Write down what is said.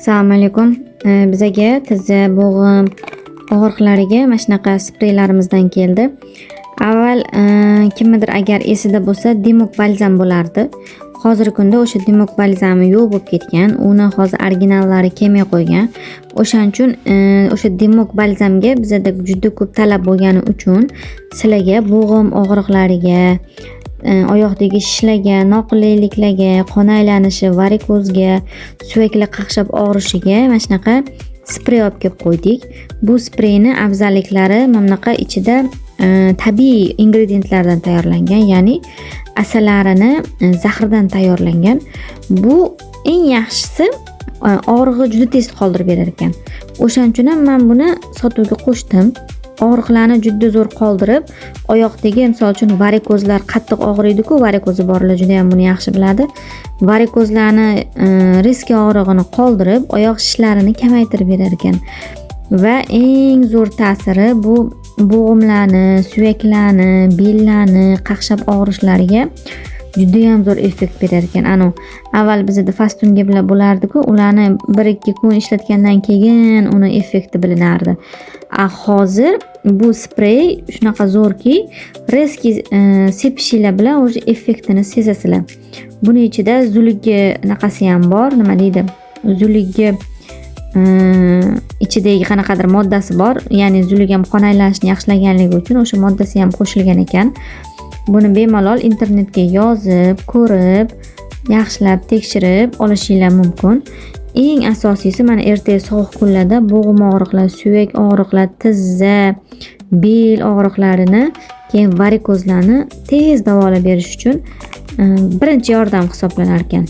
Assalomu alaykum. Bizaga tizza, bo'g'im og'riqlariga mana shunaqa spreylarimizdan keldi. Avval kimnidir agar esida bo'lsa, Dimok balzam bo'lardi. Hozirgi kunda o'sha Dimok balzami yo'q bo'lib ketgan. Uni hozir originallari kelmay qo'ygan. O'shaning uchun o'sha Dimok balzamga bizada juda ko'p talab bo'lgani uchun sizlarga bo'g'im og'riqlariga, oyoqdagi shishlarga, noqulayliklarga, qon aylanishi, varikozga, suyaklar qaqshab og'rishiga mana shunaqa sprey olib kelib qo'ydik. Bu spreyni afzalliklari mana bunaqa ichida tabiiy ingrediyentlardan tayyorlangan, ya'ni asalarini zahridan tayyorlangan. Bu eng yaxshisi og'rig'i juda tez qoldirib berar ekan. O'shaning uchun ham men buni sotuvga qo'shdim. Og'riqlarni juda zo'r qoldirib, oyoqdagi, misol uchun, varikozlar qattiq og'riydi-ku, varikozi borlar juda ham buni yaxshi biladi. Varikozlarni riski og'rig'ini qoldirib, oyoq shishlarini kamaytirib berar ekan. Va eng zo'r ta'siri bu bo'g'imlarni, suyaklarni, bellarni qaqshab og'rishlariga judayam zo'r effekt berar ekan. Anu avval bizada Fastunga bilan bo'lardi-ku, ularni 1-2 kun ishlatgandan keyin uni effekti bilinardi. A hozir bu sprey shunaqa zo'rki, резкий sepishinglar bilan уже effektini sezasizlar. Buni ichida zulukgi anaqasi ham bor, nima deydi? Zulukgi ichidagi qanaqadir moddasi bor, ya'ni zuluk ham qon aylanishini yaxshilaganligi uchun o'sha moddasi ham qo'shilgan ekan. Buni bemalol internetga yozib, ko'rib, yaxshilab tekshirib olishinglar mumkin. Eng asosiysi, mana ertaga sovuq kunlarda bo'g'im og'riqlar, suyak og'riqlar, tizza, bel og'riqlarini, keyin varikozlarni tez davolab berish uchun birinchi yordam hisoblanar ekan.